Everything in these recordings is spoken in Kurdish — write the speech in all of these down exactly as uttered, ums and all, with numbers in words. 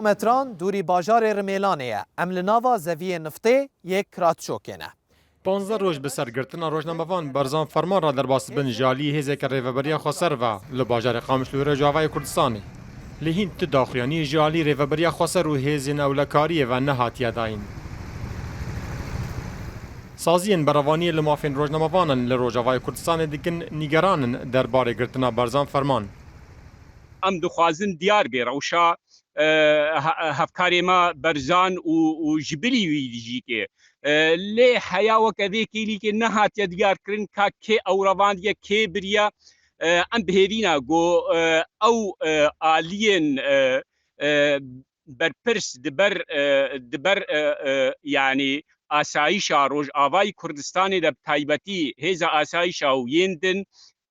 Metran dûrî bajarê Rimêlanê ye. Em li nava zeviyê niftê yê Kratçokê ne. Panzdeh roj bi ser girtina rojnamevan Berzan Ferman re derbas dibin ji aliyê hêzeke Rêveberiya Xweser ve li bajarê Qamişlo Rojavayê Kurdistanê. Lê hîn tu daxuyaniyê ji alî Rêveberiya Xweser û hêzên ewlekariyê ve nehatiye dayîn. Saziyên berevaniyê li mafên rojnamevanan li Rojavayê Kurdistanê dikin nîgeran in derbarê girtina Berzan Ferman. Em dixwazin diyar bê rewşa, e, he-, hevkarê me Berzan û, û ji bilî wî dijî kê. E, lê heya weke vê kêlîkê nehatiye diyar kirin ka kê ew revandiye, kê biriye. E, em bi hêvî ne ku, e, ew, e, aliyên, e, e, berpirs di ber, e, di ber, e, e, yanî asayîşa Rojavayê Kurdistanê de bi taybetî hêza asayîşa û yên din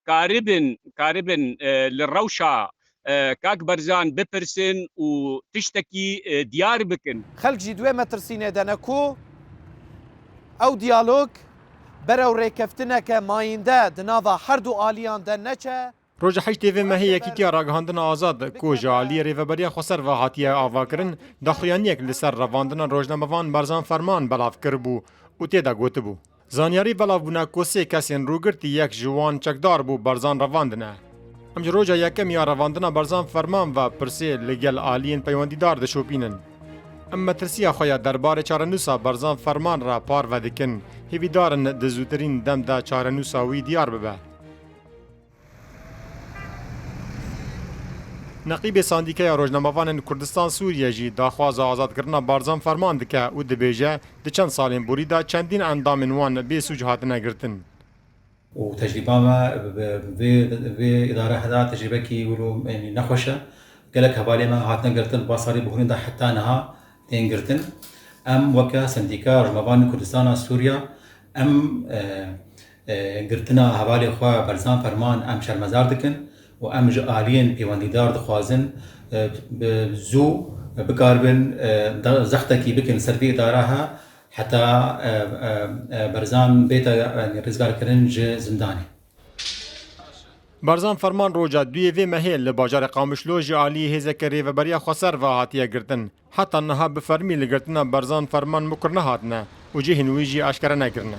karibin, karibin, e, li rewşa, e, Kak Berzan bipirsin û tiştekî, e, diyar bikin. Xelk jî di wê metirsînê de ne ku ew diyalog berew rêkeftineke mayînde di nava her du aliyan de neçe. Roja heştê vê mehê Yekîtiya Ragihandina Azad, ku ji aliyê Rêveberiya Xweser ve hatiye avakirin, daxuyaniyek li ser revandina rojnamevan Berzan Ferman belav kiribû û tê de gotibû, zanyarî belav bûne ku sê kesên rûgirtî, yek ji wan çekdar bû, Berzan revandine. Em ji roja yekem ya revandina Berzan Ferman ve pirsê li gel aliyên peywendîdar dişopînin. Em metirsiya xwe ya derbarê çarenûsa Berzan Ferman re parve dikin. Hêvîdar in di zûtirîn dem de çarenûsa wî diyar bibe. Neqîbê Sandîkeya Rojnamevanên Kurdistan Sûriye jî daxwaza azadkirina Barzan Ferman dike û dibêje, di çend salên borî de çendîn endamên wan bê sûc hatine girtin. û tecrîba me bi vê, vê îdare heda tecrîbekî wilo, yanî nexweş e. Gelek hevalê me hatine girtin, ba salê bihurîn de heta niha tên girtin. Em weke Sendîka Rojnamevanên Kurdistana Sûriye, em, e, e, girtina hevalê xwe Berzan Ferman em şermezar dikin û em ji aliyên pêwendîdar dixwazin, e, bi zû bikaribin, e, de-, zextekî bikin ser vê îdara he heta, e, e, e, Berzan bête, e, rizgarkirin ji zindanê. Barzan Ferman roja duyê vê mehê li bajarê Qamişlo ji aliyê hêzeke Rêveberiya Xweser ve hatiye girtin. Heta niha bi fermî li girtina Barzan Ferman mukir nehatine û cihên wî jî aşkere nekirine.